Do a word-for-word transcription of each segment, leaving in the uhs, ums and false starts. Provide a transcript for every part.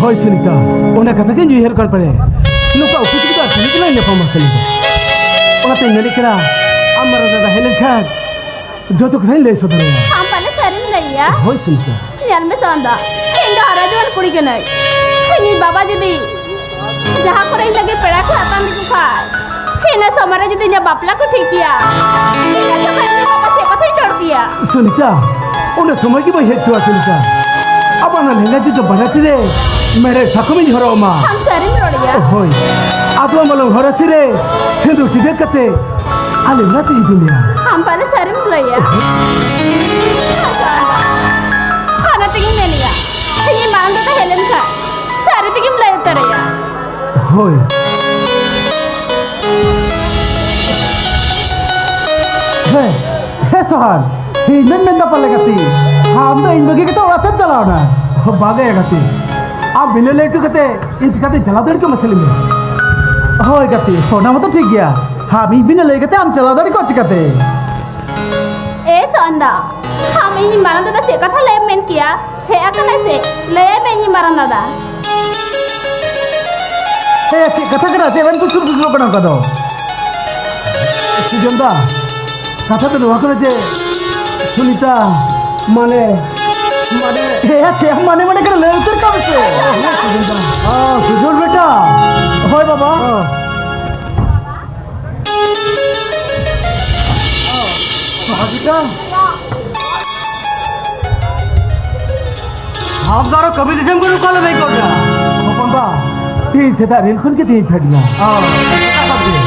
ᱦᱳᱭ ᱥᱩᱱᱤᱛᱟ, ᱚᱱᱟ ᱠᱟᱛᱷᱟ ᱜᱤᱧ ᱩᱭᱦᱟᱹᱨ ᱠᱟᱱ ᱯᱟᱲᱮ᱾ ᱱᱚᱝᱠᱟ ᱩᱠᱩ ᱪᱩᱠᱩ ᱫᱚ ᱟᱹᱰᱤ ᱫᱤᱱ ᱞᱟᱝ ᱧᱟᱯᱟᱢᱟ ᱥᱩᱱᱤᱛᱟ᱾ ᱚᱱᱟᱛᱮᱧ ᱢᱮᱱᱮᱫ ᱠᱟᱱᱟ, ᱟᱢ ᱢᱟᱨᱟᱝ ᱫᱟᱫᱟ ᱦᱮᱡ ᱞᱮᱱᱠᱷᱟᱱ ᱡᱚᱛᱚ ᱠᱟᱛᱷᱟᱧ ᱞᱟᱹᱭ ᱥᱚᱫᱚᱨᱟᱭᱟ᱾ ᱟᱢ ᱯᱟᱞᱮ ᱥᱟᱹᱨᱤᱢ ᱞᱟᱹᱭᱟ? ᱦᱳᱭ ᱥᱩᱱᱤᱛᱟ᱾ ᱧᱮᱞ ᱢᱮ ᱥᱚᱱᱫᱟ, ᱤᱧ ᱫᱚ ᱦᱟᱨᱟ ᱡᱩᱣᱟᱹᱱ ᱠᱩᱲᱤ ᱠᱟᱹᱱᱟᱹᱧ᱾ ᱤᱧᱤᱡ ᱵᱟᱵᱟ ᱡᱩᱫᱤ ᱡᱟᱦᱟᱸ ᱠᱚᱨᱮ ᱤᱧ ᱞᱟᱹᱜᱤᱫ ᱯᱮᱲᱟ ᱠᱚ ᱟᱛᱟᱝ ᱞᱮᱠᱚ ᱠᱷᱟᱱ, ᱤᱱᱟᱹ ᱥᱚᱢᱚᱭ ᱨᱮ ᱡᱩᱫᱤ ᱤᱧᱟᱹᱜ ᱵᱟᱯᱞᱟ ᱠᱚ ᱴᱷᱤᱠ ᱜᱮᱭᱟ, ᱤᱱᱟᱹ ᱥᱚᱢᱚᱭ ᱤᱧ ᱵᱟᱵᱟ ᱪᱮᱫ ᱠᱟᱛᱷᱟᱧ ᱨᱚᱲ ᱠᱮᱭᱟ? ᱥᱩᱱᱤᱛᱟ, ᱚᱱᱟ ᱥᱚᱢᱚᱭ ᱜᱮ ᱵᱟᱹᱧ ᱦᱮᱡ ᱦᱚᱪᱚᱣᱟ ᱥᱩᱱᱤᱛᱟ᱾ ᱟᱵᱟᱨ ᱚᱱᱟ ᱞᱮᱸᱜᱟ ᱛᱤ ᱫᱚ ᱵᱟᱱᱟᱨ ᱛᱤ ᱨᱮ ᱢᱮᱲᱦᱮᱫ ᱥᱟᱠᱚᱢᱤᱧ ᱦᱚᱨᱚᱜ ᱟᱢᱟ᱾ ᱟᱢ ᱥᱟᱹᱨᱤᱢ ᱨᱚᱲᱮᱭᱟ? ᱦᱳᱭ, ᱟᱫᱚ ᱟᱢ ᱟᱞᱚᱢ ᱦᱚᱨᱚᱜ ᱛᱤ ᱨᱮ ᱥᱤᱸᱫᱩᱨ ᱴᱤᱰᱟᱹᱜ ᱠᱟᱛᱮ ᱟᱞᱮ ᱚᱱᱟ ᱛᱮ ᱤᱫᱤ ᱢᱮᱭᱟ᱾ ᱟᱢ ᱯᱟᱞᱮ ᱥᱟᱹᱨᱤᱢ ᱞᱟᱹᱭᱟ᱾ ᱚᱱᱟ ᱛᱮᱜᱤᱧ ᱢᱮᱱᱮᱜᱼᱟ, ᱤᱧᱤᱡ ᱢᱟᱨᱟᱝ ᱫᱟᱫᱟ ᱦᱮᱡ ᱞᱮᱱᱠᱷᱟᱱ ᱥᱟᱹᱨᱤ ᱛᱮᱜᱮᱢ ᱞᱟᱹᱭ ᱩᱛᱟᱹᱨᱟᱭᱟ᱾ ᱦᱳᱭ᱾ ᱦᱮᱸ, ᱦᱮᱸ ᱥᱚᱦᱟᱱ, ᱤᱧ ᱫᱚᱧ ᱢᱮᱱᱫᱟ ᱯᱟᱞᱮ ᱜᱟᱛᱮ, ᱟᱢ ᱫᱚ ᱤᱧ ᱵᱟᱹᱜᱤ ᱠᱟᱛᱮ ᱚᱲᱟᱜ ᱛᱮᱢ ᱪᱟᱞᱟᱣᱱᱟ᱾ ᱵᱟᱝᱟ ᱭᱟ ᱜᱟᱛᱮ, ᱟᱢ ᱵᱤᱱᱟᱹ ᱞᱟᱹᱭ ᱦᱚᱴᱚ ᱠᱟᱛᱮ ᱤᱧ ᱪᱤᱠᱟᱹᱛᱮᱧ ᱪᱟᱞᱟᱣ ᱫᱟᱲᱮ ᱠᱚᱣᱟ ᱢᱟᱥᱮ ᱞᱟᱹᱭ ᱢᱮ? ᱦᱳᱭ ᱜᱟᱛᱮ, ᱚᱱᱟ ᱢᱟᱛᱚ ᱴᱷᱤᱠ ᱜᱮᱭᱟ, ᱟᱢ ᱤᱧ ᱵᱤᱱᱟᱹ ᱞᱟᱹᱭ ᱠᱟᱛᱮ ᱟᱢ ᱪᱟᱞᱟᱣ ᱫᱟᱲᱮ ᱠᱚᱣᱟ ᱪᱤᱠᱟᱹᱛᱮ? ᱮ ᱪᱚᱱᱫᱟ, ᱟᱢ ᱤᱧ ᱢᱟᱨᱟᱝ ᱫᱟᱫᱟ ᱪᱮᱫ ᱠᱟᱛᱷᱟ ᱞᱟᱹᱭ ᱮᱢ ᱢᱮᱱ ᱠᱮᱭᱟ? ᱦᱮᱡ ᱟᱠᱟᱱᱟᱭ ᱥᱮ? ᱞᱟᱹᱭᱟᱭ ᱢᱮ ᱤᱧ ᱢᱟᱨᱟᱝ ᱫᱟᱫᱟ᱾ ᱮ, ᱪᱮᱫ ᱠᱟᱛᱷᱟ ᱠᱟᱱᱟ? ᱪᱮᱫ ᱵᱮᱱ ᱠᱩᱥᱩᱨ ᱠᱩᱥᱩᱨᱚᱜ ᱠᱟᱱᱟ ᱚᱱᱠᱟ ᱫᱚ? ᱥᱩᱡᱚᱱ ᱫᱟ, ᱠᱟᱛᱷᱟ ᱫᱚ ᱱᱚᱣᱟ ᱠᱟᱱᱟ ᱡᱮ ᱥᱩᱱᱤᱛᱟ ᱢᱟᱱᱮ, ᱢᱟᱱᱮ ᱮ, ᱪᱮᱫ ᱢᱟᱱᱮ ᱢᱟᱱᱮ ᱠᱟᱱᱟ? ᱞᱟᱹᱭ ᱩᱛᱟᱹᱨ ᱠᱟᱜ ᱢᱮᱥᱮ᱾ ᱥᱩᱡᱚᱱ ᱫᱟ᱾ ᱚ, ᱥᱩᱡᱚᱱ ᱵᱮᱴᱟ᱾ ᱦᱳᱭ ᱵᱟᱵᱟ᱾ ᱚ᱾ ᱵᱟᱵᱟ ᱵᱮᱴᱟ᱾ ᱟᱢ ᱫᱚ ᱟᱨᱚ ᱠᱟᱹᱢᱤ ᱫᱤᱥᱚᱢ ᱠᱷᱚᱱ ᱚᱠᱟ ᱞᱮ ᱞᱟᱹᱭ ᱜᱚᱫ ᱮᱫᱟ? ᱦᱚᱯᱚᱱ ᱵᱟ, ᱛᱮᱦᱮᱧ ᱥᱮᱛᱟᱜ ᱨᱮᱞ ᱠᱷᱚᱱ ᱜᱮ ᱛᱮᱦᱮᱧ ᱯᱷᱮᱰ ᱮᱱᱟ᱾ ᱚ, ᱥᱮᱛᱟᱜ ᱠᱷᱚᱱ ᱜᱮ᱾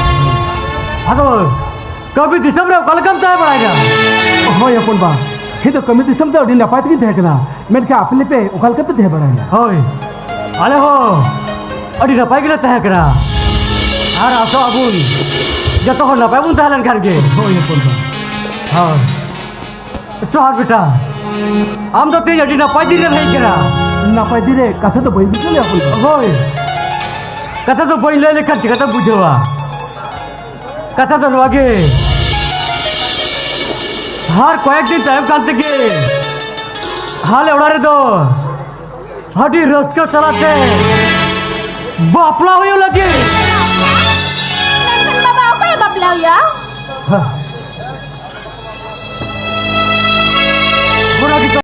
ᱟᱫᱚ ᱠᱟᱹᱢᱤ ᱫᱤᱥᱚᱢ ᱨᱮ ᱚᱠᱟ ᱞᱮᱠᱟᱢ ᱛᱟᱦᱮᱸ ᱵᱟᱲᱟᱭᱮᱱᱟ? ᱦᱳᱭ ᱦᱚᱯᱚᱱ ᱵᱟ, ᱤᱧ ᱫᱚ ᱠᱟᱹᱢᱤ ᱫᱤᱥᱚᱢ ᱫᱚ ᱟᱹᱰᱤ ᱱᱟᱯᱟᱭ ᱛᱮᱜᱤᱧ ᱛᱟᱦᱮᱸ ᱠᱟᱱᱟ, ᱢᱮᱱᱠᱷᱟᱱ ᱟᱯᱮ ᱞᱮᱯᱮ ᱚᱠᱟ ᱞᱮᱠᱟ ᱯᱮ ᱛᱟᱦᱮᱸ ᱵᱟᱲᱟᱭᱮᱱᱟ? ᱦᱳᱭ, ᱟᱞᱮ ᱦᱚᱸ ᱟᱹᱰᱤ ᱱᱟᱯᱟᱭ ᱜᱮᱞᱮ ᱛᱟᱦᱮᱸ ᱠᱟᱱᱟ᱾ ᱟᱨ ᱟᱥᱚᱜ ᱟᱵᱚᱱ ᱡᱚᱛᱚ ᱦᱚᱲ ᱱᱟᱯᱟᱭ ᱵᱚᱱ ᱛᱟᱦᱮᱸ ᱞᱮᱱᱠᱷᱟᱱ ᱜᱮ᱾ ᱦᱳᱭ ᱦᱚᱯᱚᱱ ᱵᱟ᱾ ᱦᱳᱭ᱾ ᱡᱚᱦᱟᱨ ᱵᱮᱴᱟ, ᱟᱢ ᱫᱚ ᱛᱮᱦᱮᱧ ᱟᱹᱰᱤ ᱱᱟᱯᱟᱭ ᱫᱤᱱ ᱨᱮᱢ ᱦᱮᱡ ᱠᱟᱱᱟ᱾ ᱱᱟᱯᱟᱭ ᱫᱤᱱ ᱨᱮ ᱠᱟᱛᱷᱟ ᱫᱚ ᱵᱟᱹᱧ ᱵᱩᱡᱷᱟᱹᱣ ᱞᱮᱫᱟ ᱦᱚᱯᱚᱱ ᱵᱟ᱾ ᱦᱳᱭ, ᱠᱟᱛᱷᱟ ᱫᱚ ᱵᱟᱹᱧ ᱞᱟᱹᱭ ᱞᱮᱠᱷᱟᱱ ᱪᱤᱠᱟᱹᱛᱮᱢ ᱵᱩᱡᱷᱟᱹᱣᱟ? ᱠᱟᱛᱷᱟ ᱫᱚ ᱱᱚᱣᱟ ᱜᱮ, ᱟᱨ ᱠᱚᱭᱮᱠ ᱫᱤᱱ ᱛᱟᱭᱚᱢ ᱠᱟᱱ ᱛᱮᱜᱮ ᱟᱞᱮ ᱚᱲᱟᱜ ᱨᱮᱫᱚ ᱟᱹᱰᱤ ᱨᱟᱹᱥᱠᱟᱹ ᱥᱟᱞᱟᱜ ᱛᱮ ᱵᱟᱯᱞᱟ ᱦᱩᱭᱩᱜ ᱞᱟᱹᱜᱤᱫ᱾ ᱢᱮᱱᱠᱷᱟᱱ ᱵᱟᱵᱟ ᱚᱠᱚᱭᱮ ᱵᱟᱯᱞᱟ ᱦᱩᱭᱩᱜᱼᱟ?